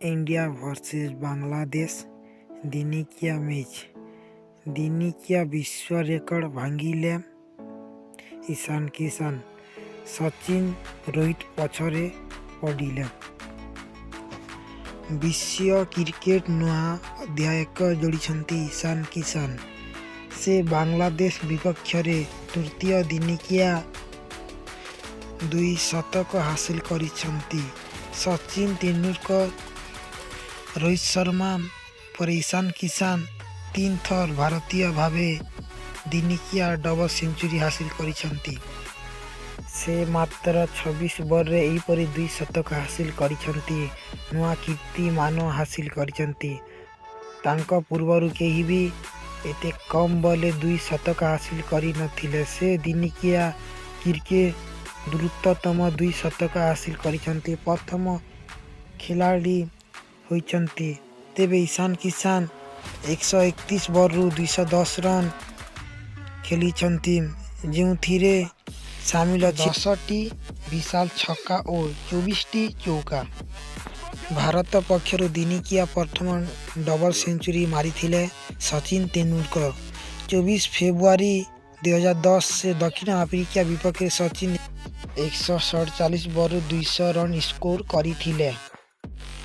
India versus Bangladesh ଦିନିକିଆ match. ଦିନିକିଆ ବିଶ୍ୱ ରେକର୍ଡ ଭାଙ୍ଗିଲେ ଇଶାନ କିଶାନ, ସଚିନ, ରୋହିତ ପଛରେ ପଡ଼ିଲେ। ବିଶ୍ୱ କ୍ରିକେଟ ନୂଆ ଅଧ୍ୟାୟ ଯୋଡ଼ିଛନ୍ତି ଇଶାନ କିଶାନ। ସେ ବାଂଲାଦେଶ ବିପକ୍ଷରେ ତୃତୀୟ ଦିନିକିଆ ଦ୍ୱିଶତକ ହାସଲ କରିଛନ୍ତି। ସଚିନ ତେନ୍ଦୁଲକର, ରୋହିତ ଶର୍ମା ପରେ ଇଶାନ କିଶାନ ତିନି ଥର ଭାରତୀୟ ଭାବେ ଦିନିକିଆ ଡବଲ ସେଞ୍ଚୁରୀ ହାସଲ କରିଛନ୍ତି। ସେ ମାତ୍ର 26 ବଲରେ ଏହିପରି ଦ୍ୱିଶତକ ହାସଲ କରିଛନ୍ତି। ନୂଆ କୀର୍ତ୍ତିମାନ ହାସଲ କରିଛନ୍ତି। ତାଙ୍କ ପୂର୍ବରୁ କେହି ବି ଏତେ କମ୍ ବଲରେ ଦ୍ୱିଶତକ ହାସଲ କରି ନଥିଲେ। ସେ ଦିନିକିଆ କ୍ରିକେଟ ଦ୍ରୁତତମ ଦ୍ୱିଶତକ ହାସଲ କରିଛନ୍ତି ପ୍ରଥମ ଖେଳାଳି ହୋଇଛନ୍ତି। ତେବେ ଇଶାନ କିଶାନ 131 ବଲରୁ 210 ରନ୍ ଖେଳିଛନ୍ତି, ଯେଉଁଥିରେ ସାମିଲ ଅଛି 10ଟି ବିଶାଳ ଛକା ଓ 24ଟି ଚୌକା। ଭାରତ ପକ୍ଷରୁ ଦିନିକିଆ ପ୍ରଥମ ଡବଲ ସେଞ୍ଚୁରୀ ମାରିଥିଲେ ସଚିନ ତେନ୍ଦୁଲକର। 24 ଫେବୃଆରୀ 2010 ଦକ୍ଷିଣ ଆଫ୍ରିକା ବିପକ୍ଷରେ ସଚିନ 147 ବଲରୁ 200 ରନ୍ ସ୍କୋର କରିଥିଲେ।